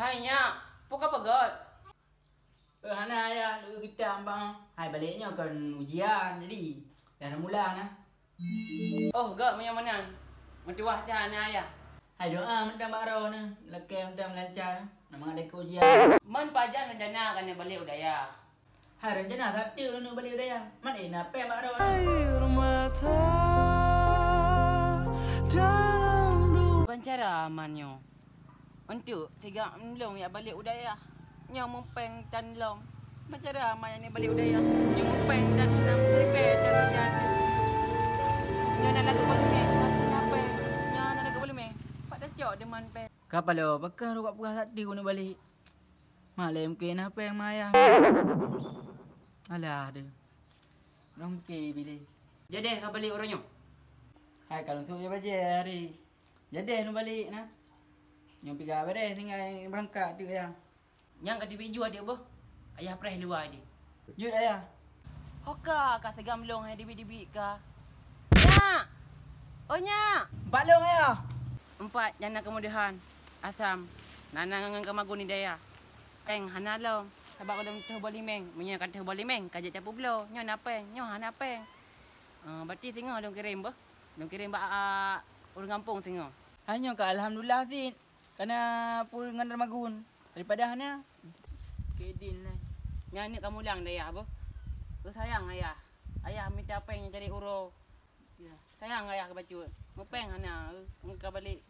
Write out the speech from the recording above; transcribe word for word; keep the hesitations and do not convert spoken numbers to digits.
Hai nyak, peue ka peugöt? Eh, hana ayah, lôn geutam bang. Hai balek nyoe kon ujian, jadi dah mula na. Oh, göt meunyoe meunan. Meutuwah that na ayah. Hai doa mantong bak droeneuh, lakèe mantong lancar, na mangat dikeue ujian. Man pajan rencana keuneuk balek u dayah? Hai rencana sapeue lôn balek u dayah? Man éh na péng bak droeneuh. Air mata dalam du- Ban cara aman nyoe. Untuk tiga mlong yak balek u dayah. Nyoe mupeng tan lom. Macam mana aman ni balek u dayah? Nyoe mupeng tan nam ribèe tan hujan. Nyoe na lagu bolumeh, kenapa? Nyoe na lagu bolumeh. Pak tacok deman pe. Kapalo, bakah rukak peugah satu keuneuk balek. Malem keu na péng mayah. Alah deh. Rong ke bileh. Jadeh ka balek uroe nyoe? Hai kalau tu je baje hari. Jadeh nu balek na. Nyoe piga beres tinggai berangkat tu ya. Nyang ka teubiet jua dek boh. Ayah preh luwa deh. Jeuet ayah. Hoka ka segam long hai dibi-dibi ka. Nyak! Oh nyak! Empat long ayah. Empat nyang na kemudahan. Asam. Nana ngon kemagun di dayah. Peng hana lom. Sabab ulôn teuh boh limeng. Meunyoe ka teuh boh limeng, ka jeuet capeu bloe. Nyoe na peng, nyoe hana peng. Ah, berarti singoh lôn kirém boh. Lôn kirém bak, ah, ureueng gampông singoh. Hanyoe ka alhamdulillah sit. Kana pun ngon remagun daripada hana. Kedin lah. Nyan aneuk kamulang dayah boh. Sayang ayah. Ayah mita peng nyang cari uroe. Ya. Sayang ayah kebacut. Mupeng hana, eh, muka balik.